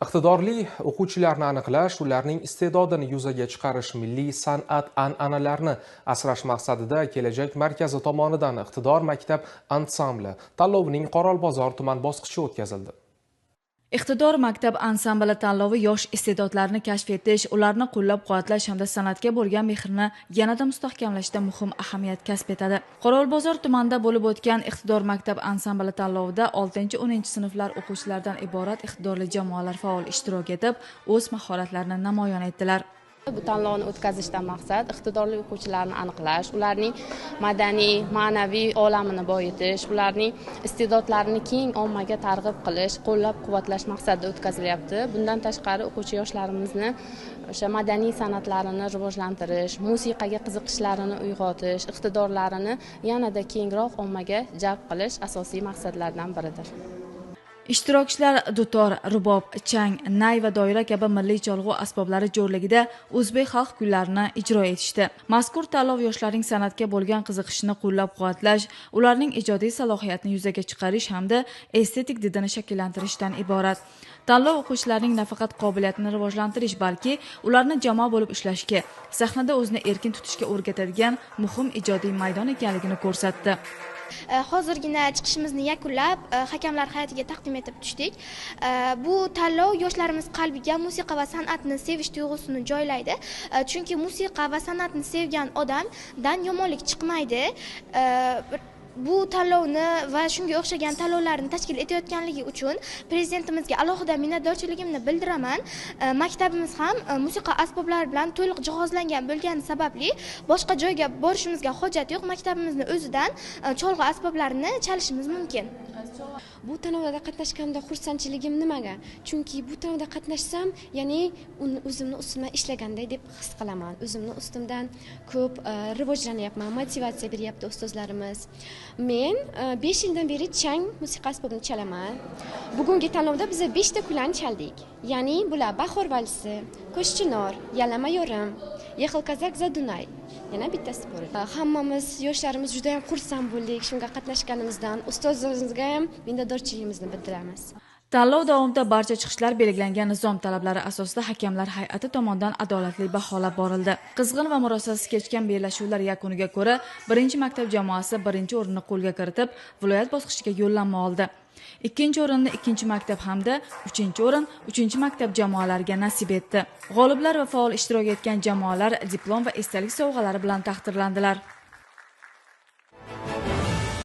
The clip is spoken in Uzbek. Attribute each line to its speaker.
Speaker 1: Iqtidorli o'quvchilarni aniqlash, ularning iste'dodini yuzaga chiqarish, milliy san'at an'analarini asrash maqsadida Kelajak markazi tomonidan Iqtidor maktab ansambli tanlovining Qoralbozor tuman bosqichi o'tkazildi.
Speaker 2: Iqtidor maktab ansambli tanlovi yosh iste'dodlarni kashf etish, ularni qo'llab-quvvatlash hamda san'atga bo'lgan mehrni yanada mustahkamlashda muhim ahamiyat kasb etadi. Qoralbozor tumanida bo'lib o'tgan Iqtidor maktab ansambli tanlovida 6-10 sinflar o'quvchilaridan iborat iqtidorli jamoalar faol ishtirok etib, o'z mahoratlarini namoyon etdilar.
Speaker 3: Bu tanlovni o'tkazishdan maqsad iqtidorli o'quvchilarni aniqlash, ularning madaniy, ma'naviy olamini boyitish, ularning iste'dodlarini keng ommaga targ'ib qilish, qo'llab quvvatlash maqsadida o'tkazilyapti. Bundan tashqari, o'quvchi yoshlarimizni o'sha madaniy san'atlarini rivojlantirish, musiqaga qiziqishlarini uyg'otish, iqtidorlarini yanada kengroq ommaga jalb qilish asosiy maqsadlardan biridir.
Speaker 2: Ishtirokchilar dutor, rubob, chang, nay va doira kabi milliy cholg'u asboblari jo'rligida o'zbek xalq kuylarini ijro etishdi. Mazkur tanlov yoshlarning san'atga bo'lgan qiziqishini qo'llab-quvvatlash, ularning ijodiy salohiyatini yuzaga chiqarish hamda estetik didini shakllantirishdan iborat. Tanlov o'quvchilarning nafaqat qobiliyatini rivojlantirish, balki ularni jamoa bo'lib ishlashga, sahnada o'zini erkin tutishga o'rgatadigan muhim ijodiy maydon ekanligini ko'rsatdi.
Speaker 4: Hozirgina chiqishimizni yakunlab, hakamlar hay'atiga taqdim etib tushdik. Bu tanlov yoshlarimiz qalbiga musiqa va san'atni sevish tuyg'usini joylaydi, chunki musiqa va san'atni sevgan odamdan yomonlik chiqmaydi. Bu tanlovni va shunga o'xshagan tanlovlarni tashkil etayotganligi uchun Prezidentimizga alohida minnatdorchiligimni bildiraman. Maktabimiz ham musiqa asboblari bilan to'liq jihozlangan bo'lgani sababli boshqa joyga borishimizga hojat yo'q, maktabimizni o'zidan cholg'u asboblarini chalishimiz mumkin.
Speaker 5: Bu tanlovda qatnashganimda xursandchiligim nimaga? Chunki bu tanlovda qatnashsam, ya'ni o'zimni ustimdan ishlaganday deb his qilaman. O'zimni ustimdan ko'p rivojlanyapman, motivatsiya beryapti ustozlarimiz. Men 5 yildan beri chang musiqa asbobini chalaman. Bugungi tanlovda biz beshta kuylarni chaldik, ya'ni bular: Bahor valsi, Ko'shchinor, Yalama yorim, Ехал казак за Дунай, yana bittasi bor edi. Hammamiz, yoshlarimiz juda yam xursand bo'ldik shunga qatnashganimizdan. Ustozlarimizga ham minnatdorchiligimizni bildiramiz.
Speaker 2: Tanlov davomida barcha chiqishlar belgilangan nizom talablari asosida hakamlar hay'ati tomonidan adolatli baholab borildi. Qizg'in va murosasiz kechgan bellashuvlar yakuniga ko'ra, birinchi maktab jamoasi birinchi o'rinni qo'lga kiritib, viloyat bosqichiga yo'llanma oldi. Ikkinchi o'rinni ikkinchi maktab hamda uchinchi o'rin uchinchi maktab jamoalariga nasib etdi. G'oliblar va faol ishtirok etgan jamoalar diplom va esdalik sovg'alari bilan taqdirlandilar.